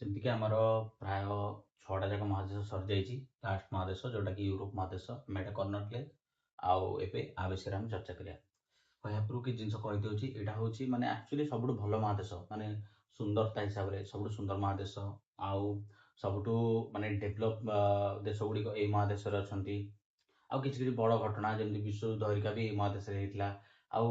ଯେମିତିକି ଆମର ପ୍ରାୟ 6ଟା ଯାକ ମହାଦେଶ ସରିଯାଇଛି। ଲାଷ୍ଟ ମହାଦେଶ ଯେଉଁଟାକି ୟୁରୋପ ମହାଦେଶ, ଆମେ ଏଇଟା କରିନଥିଲେ, ଆଉ ଏବେ ଆ ବିଷୟରେ ଆମେ ଚର୍ଚ୍ଚା କରିବା। କହିବା ପୂର୍ବରୁ କିଛି ଜିନିଷ କହିଦେଉଛି। ଏଇଟା ହେଉଛି ମାନେ ଆକ୍ଚୁଆଲି ସବୁଠୁ ଭଲ ମହାଦେଶ, ମାନେ ସୁନ୍ଦରତା ହିସାବରେ ସବୁଠୁ ସୁନ୍ଦର ମହାଦେଶ, ଆଉ ସବୁଠୁ ମାନେ ଡେଭଲପ୍ ଦେଶ ଗୁଡ଼ିକ ଏଇ ମହାଦେଶରେ ଅଛନ୍ତି। ଆଉ କିଛି କିଛି ବଡ଼ ଘଟଣା ଯେମିତି ବିଶ୍ୱଯୁଦ୍ଧ ହେରିକା ବି ଏଇ ମହାଦେଶରେ ହେଇଥିଲା। ଆଉ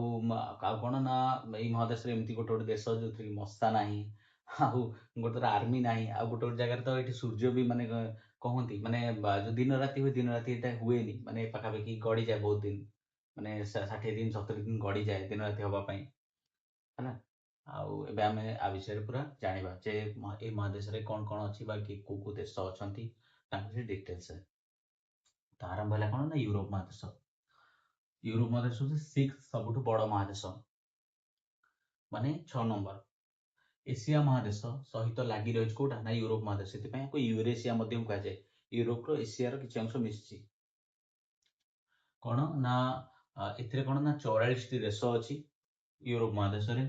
ଆଉ କ'ଣ ନା ଏଇ ମହାଦେଶରେ ଏମିତି ଗୋଟେ ଗୋଟେ ଦେଶ ଯେଉଁଥିରେ କି ମଶା ନାହିଁ, ଆଉ ଗୋଟେ ଗୋଟେ ଆର୍ମି ନାହିଁ, ଆଉ ଗୋଟେ ଗୋଟେ ଜାଗାରେ ତ ଏଇଠି ସୂର୍ଯ୍ୟ ବି ମାନେ କହନ୍ତି ମାନେ ଯୋଉ ଦିନ ରାତି ହୁଏ, ଦିନ ରାତି ଏଇଟା ହୁଏନି, ମାନେ ପାଖାପାଖି ଗଡ଼ିଯାଏ ବହୁତ ଦିନ, ମାନେ 60 ଦିନ 70 ଦିନ ଗଡ଼ିଯାଏ ଦିନ ରାତି ହବା ପାଇଁ, ହେଲା। ଆଉ ଏବେ ଆମେ ଆ ବିଷୟରେ ପୁରା ଜାଣିବା ଯେ ଏଇ ମହାଦେଶରେ କ'ଣ କ'ଣ ଅଛି ବା କି କୋଉ କୋଉ ଦେଶ ଅଛନ୍ତି, ତାଙ୍କ ବିଷୟରେ ଡିଟେଲ୍ସ। ତ ଆରମ୍ଭ ହେଲା କ'ଣ ନା ୟୁରୋପ ମହାଦେଶ। ୟୁରୋପ ମହାଦେଶ ହେଉଛି 6 ସବୁଠୁ ବଡ଼ ମହାଦେଶ, ମାନେ 6 ନମ୍ବର। ଏସିଆ ମହାଦେଶ ସହିତ ଲାଗି ରହିଛି କୋଉଟା ନା ୟୁରୋପ ମହାଦେଶ, ସେଥିପାଇଁ ଏହାକୁ ୟୁରେସିଆ ମଧ୍ୟ କୁହାଯାଏ। ୟୁରୋପର ଏସିଆର କିଛି ଅଂଶ ମିଶିଛି। କ'ଣ ନା ଏଥିରେ କ'ଣ ନା 44ଟି ଦେଶ ଅଛି ୟୁରୋପ ମହାଦେଶରେ।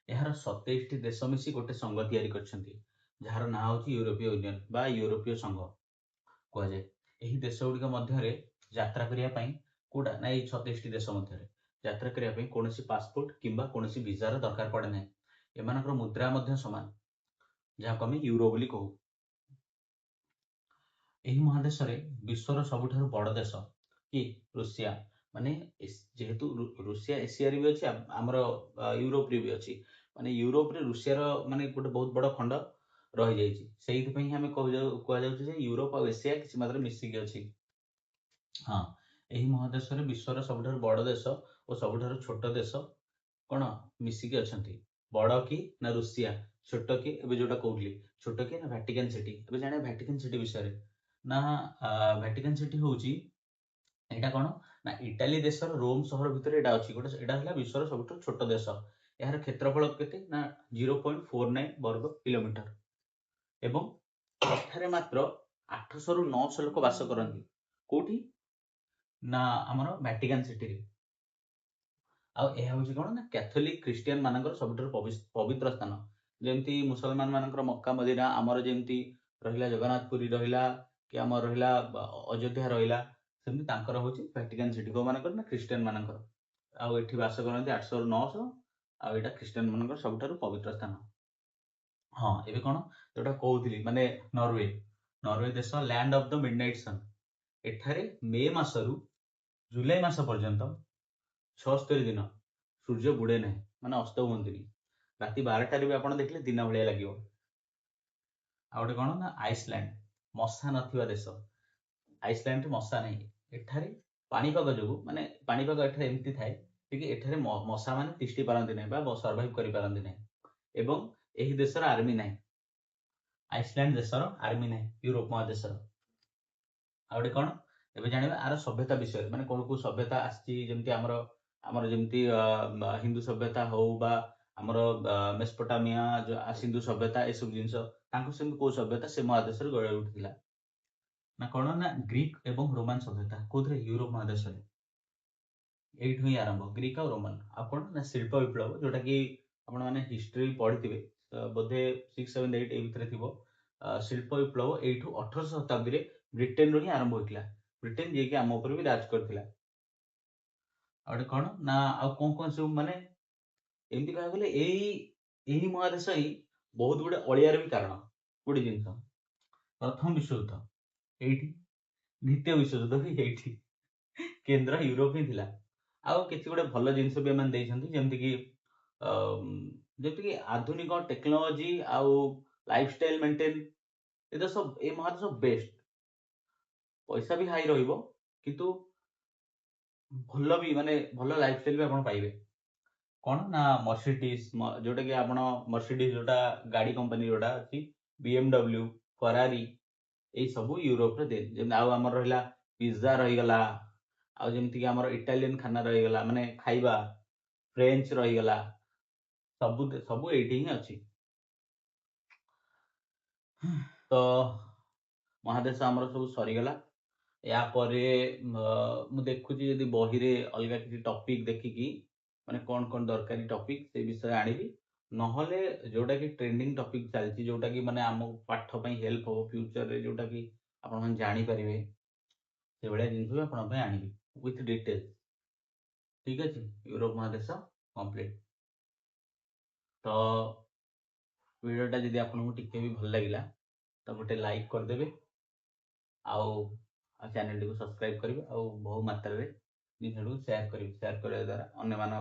ଏହାର 27ଟି ଦେଶ ମିଶି ଗୋଟେ ସଂଘ ତିଆରି କରିଛନ୍ତି, ଯାହାର ନାଁ ହେଉଛି ୟୁରୋପୀୟ ୟୁନିୟନ ବା ୟୁରୋପୀୟ ସଂଘ କୁହାଯାଏ। ଏହି ଦେଶ ଗୁଡ଼ିକ ମଧ୍ୟରେ ଯାତ୍ରା କରିବା ପାଇଁ କୋଉଟା ନା ଏଇ 27ଟି ଦେଶ ମଧ୍ୟରେ ଯାତ୍ରା କରିବା ପାଇଁ କୌଣସି ପାସପୋର୍ଟ କିମ୍ବା କୌଣସି ଭିଜାର ଦରକାର ପଡ଼େ ନାହିଁ। ଏମାନଙ୍କର ମୁଦ୍ରା ମଧ୍ୟ ସମାନ, ଯାହାକୁ ଆମେ ୟୁରୋ ବୋଲି କହୁ। ଏହି ମହାଦେଶରେ ବିଶ୍ୱର ସବୁଠାରୁ ବଡ଼ ଦେଶ କି ରୁଷିଆ, ମାନେ ଯେହେତୁ ରୁଷିଆ ଏସିଆରେ ବି ଅଛି, ଆମର ୟୁରୋପରେ ବି ଅଛି, ମାନେ ୟୁରୋପରେ ରୁଷିଆର ମାନେ ଗୋଟେ ବହୁତ ବଡ଼ ଖଣ୍ଡ ରହିଯାଇଛି। ସେଇଥିପାଇଁ ହିଁ ଆମେ କୁହାଯାଉଛି ଯେ ୟୁରୋପ ଆଉ ଏସିଆ କିଛି ମାତ୍ରାରେ ମିଶିକି ଅଛି। ହଁ, ଏହି ମହାଦେଶରେ ବିଶ୍ୱର ସବୁଠାରୁ ବଡ଼ ଦେଶ ଓ ସବୁଠାରୁ ଛୋଟ ଦେଶ କ'ଣ ମିଶିକି ଅଛନ୍ତି। ବଡ଼ କି ନା ରୁଷିଆ, ଛୋଟ କି ଏବେ ଯୋଉଟା କହୁଥିଲି, ଛୋଟ କି ନା ଭ୍ୟାଟିକାନ ସିଟି। ଏବେ ଜାଣିବା ଭ୍ୟାଟିକାନ ସିଟି ବିଷୟରେ ନା ଭ୍ୟାଟିକାନ ସିଟି ହେଉଛି ଏଇଟା କ'ଣ ନା ଇଟାଲୀ ଦେଶର ରୋମ ସହର ଭିତରେ ଏଇଟା ଅଛି ଗୋଟେ। ଏଇଟା ହେଲା ବିଶ୍ୱର ସବୁଠୁ ଛୋଟ ଦେଶ। ଏହାର କ୍ଷେତ୍ରଫଳ କେତେ ନା 0.49 ବର୍ଗ କିଲୋମିଟର, ଏବଂ ଏଠାରେ ମାତ୍ର 800ରୁ 900 ଲୋକ ବାସ କରନ୍ତି। କୋଉଠି ନା ଆମର ଭ୍ୟାଟିକାନ ସିଟିରେ। ଆଉ ଏହା ହେଉଛି କ'ଣ ନା କ୍ୟାଥୋଲିକ ଖ୍ରୀଷ୍ଟିଆନ ମାନଙ୍କର ସବୁଠାରୁ ପବିତ୍ର ସ୍ଥାନ। ଯେମିତି ମୁସଲମାନ ମାନଙ୍କର ମକ୍କା ମଦିନା, ଆମର ଯେମିତି ରହିଲା ଜଗନ୍ନାଥ ପୁରୀ ରହିଲା କି ଆମର ରହିଲା ଅଯୋଧ୍ୟା ରହିଲା, ସେମିତି ତାଙ୍କର ହେଉଛି ଭ୍ୟାଟିକାନ ସିଟି। କୋଉମାନଙ୍କର ନା ଖ୍ରୀଷ୍ଟିଆନ ମାନଙ୍କର। ଆଉ ଏଠି ବାସ କରନ୍ତି 800ରୁ 900, ଆଉ ଏଇଟା ଖ୍ରୀଷ୍ଟିଆନ ମାନଙ୍କର ସବୁଠାରୁ ପବିତ୍ର ସ୍ଥାନ। ହଁ, ଏବେ କ'ଣ ଯୋଉଟା କହୁଥିଲି ମାନେ ନରୱେ, ନରୱେ ଦେଶ ଲ୍ୟାଣ୍ଡ ଅଫ the midnight ସନ୍। ଏଠାରେ ମେ ମାସରୁ ଜୁଲାଇ ମାସ ପର୍ଯ୍ୟନ୍ତ 76 ଦିନ ସୂର୍ଯ୍ୟ ବୁଡ଼େ ନାହିଁ, ମାନେ ଅସ୍ତ ହୁଅନ୍ତିନି। ରାତି 12ଟାରେ ବି ଆପଣ ଦେଖିଲେ ଦିନ ଭଳିଆ ଲାଗିବ। ଆଉ ଗୋଟେ କ'ଣ ନା ଆଇସଲ୍ୟାଣ୍ଡ, ମଶା ନଥିବା ଦେଶ। ଆଇସଲ୍ୟାଣ୍ଡରେ ମଶା ନାହିଁ। ଏଠାରେ ପାଣିପାଗ ଯୋଗୁଁ, ମାନେ ପାଣିପାଗ ଏଠାରେ ଏମିତି ଥାଏ କି ଏଠାରେ ମଶା ମାନେ ତିଷ୍ଠି ପାରନ୍ତି ନାହିଁ ବା ସର୍ଭାଇଭ କରିପାରନ୍ତି ନାହିଁ। ଏବଂ ଏହି ଦେଶର ଆର୍ମି ନାହିଁ, ଆଇସଲ୍ୟାଣ୍ଡ ଦେଶର ଆର୍ମି ନାହିଁ ୟୁରୋପ ମହାଦେଶର। ଆଉ ଗୋଟେ କ'ଣ ଏବେ ଜାଣିବା ଆର ସଭ୍ୟତା ବିଷୟରେ, ମାନେ କୋଉ କୋଉ ସଭ୍ୟତା ଆସିଛି। ଯେମିତି ଆମର ଯେମିତି ହିନ୍ଦୁ ସଭ୍ୟତା ହଉ ବା ଆମର ମେସପୋଟାମିଆ ସିନ୍ଧୁ ସଭ୍ୟତା, ଏସବୁ ଜିନିଷ ତାଙ୍କ ସେମିତି କୋଉ ସଭ୍ୟତା ସେ ମହାଦେଶରେ ଗଢ଼ି ଉଠିଥିଲା ନା କ'ଣ ନା ଗ୍ରୀକ ଏବଂ ରୋମାନ ସଭ୍ୟତା। କୋଉଥିରେ? ୟୁରୋପ ମହାଦେଶରେ। ଏଇଠୁ ହିଁ ଆରମ୍ଭ ଗ୍ରୀକ ଆଉ ରୋମାନ। ଆଉ କ'ଣ ନା ଶିଳ୍ପ ବିପ୍ଳବ, ଯୋଉଟା କି ଆପଣମାନେ ହିଷ୍ଟ୍ରି ପଢିଥିବେ ବୋଧେ 6 7 8 ଏଇ ଭିତରେ ଥିବ। ଶିଳ୍ପ ବିପ୍ଳବ ଏଇଠୁ 18ଶ ଶତାବ୍ଦୀରେ ବ୍ରିଟେନରୁ ହିଁ ଆରମ୍ଭ ହୋଇଥିଲା। ବ୍ରିଟେନ ଯିଏକି ଆମ ଉପରେ ବି ରାଜ କରିଥିଲା। ଆଉ ଗୋଟେ କ'ଣ ନା ଆଉ କ'ଣ କ'ଣ ସବୁ ମାନେ ଏମିତି କହିବାକୁ ଗଲେ ଏଇ ମହାଦେଶ ହିଁ ବହୁତ ଗୁଡେ ଅଳିଆର ବି କାରଣ ଗୋଟେ ଜିନିଷ। ପ୍ରଥମ ବିଶ୍ୱଯୁଦ୍ଧ ଏଇଠି, ଦ୍ୱିତୀୟ ବିଶ୍ୱଯୁଦ୍ଧ ବି ଏଇଠି, କେନ୍ଦ୍ର ୟୁରୋପ ହିଁ ଥିଲା। ଆଉ କିଛି ଗୋଟେ ଭଲ ଜିନିଷ ବି ଏମାନେ ଦେଇଛନ୍ତି, ଯେମିତିକି ଆଧୁନିକ ଟେକ୍ନୋଲୋଜି ଆଉ ଲାଇଫଷ୍ଟାଇଲ ମେଣ୍ଟେନ, ଏ ଦେଶ ଏ ମହାଦେଶ ବେଷ୍ଟ। ପଇସା ବି ହାଇ ରହିବ, କିନ୍ତୁ ଭଲ ବି ମାନେ ଭଲ ଲାଇଫଷ୍ଟାଇଲ ବି ଆପଣ ପାଇବେ। କ'ଣ ନା ମର୍ସିଡିଜ, ଯୋଉଟା କି ଆପଣ ମର୍ସିଡିଜ ଯୋଉଟା ଗାଡି କମ୍ପାନୀ ଯୋଉଟା ଅଛି, BMW, Ferrari, ଏଇ ସବୁ ୟୁରୋପରେ ଦେନ। ଯେମିତି ଆଉ ଆମର ରହିଲା ପିଜ୍ଜା ରହିଗଲା, ଆଉ ଯେମିତିକି ଆମର ଇଟାଲିଆନ ଖାନା ରହିଗଲା, ମାନେ ଖାଇବା, ଫ୍ରେଞ୍ଚ ରହିଗଲା, ସବୁ ସବୁ ଏଇଠି ହିଁ ଅଛି। ତ ମହାଦେଶ ଆମର ସବୁ ସରିଗଲା। ୟା ପରେ ମୁଁ ଦେଖୁଛି ଯଦି ବହିରେ ଅଲଗା କିଛି ଟପିକ ଦେଖିକି ମାନେ କ'ଣ କ'ଣ ଦରକାରୀ ଟପିକ ସେଇ ବିଷୟରେ ଆଣିବି। ନହେଲେ ଯୋଉଟା କି ଟ୍ରେଣ୍ଡିଂ ଟପିକ୍ ଚାଲିଛି, ଯୋଉଟା କି ମାନେ ଆମ ପାଠ ପାଇଁ ହେଲ୍ପ ହବ ଫ୍ୟୁଚରରେ, ଯୋଉଟା କି ଆପଣମାନେ ଜାଣିପାରିବେ, ସେଭଳିଆ ଜିନିଷ ବି ଆପଣଙ୍କ ପାଇଁ ଆଣିବି ୱିଥ୍ ଡିଟେଲ୍ସ। ଠିକ ଅଛି, ୟୁରୋପ ମହାଦେଶ କମ୍ପ୍ଲିଟ୍। ତ ଭିଡ଼ିଓଟା ଯଦି ଆପଣଙ୍କୁ ଟିକେ ବି ଭଲ ଲାଗିଲା ତ ଗୋଟେ ଲାଇକ୍ କରିଦେବେ, ଆଉ ଚ୍ୟାନେଲଟିକୁ ସବସ୍କ୍ରାଇବ କରିବେ, ଆଉ ବହୁ ମାତ୍ରାରେ ଜିନିଷଟିକୁ ସେୟାର କରିବେ। ସେୟାର କରିବା ଦ୍ୱାରା ଅନ୍ୟମାନ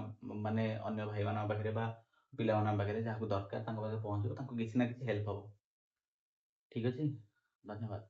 ମାନେ ଅନ୍ୟ ଭାଇମାନଙ୍କ ପାଖରେ ବା ପିଲାମାନଙ୍କ ପାଖରେ ଯାହାକୁ ଦରକାର ତାଙ୍କ ପାଖରେ ପହଞ୍ଚିବ, ତାଙ୍କୁ କିଛି ନା କିଛି ହେଲ୍ପ ହବ। ଠିକ ଅଛି, ଧନ୍ୟବାଦ।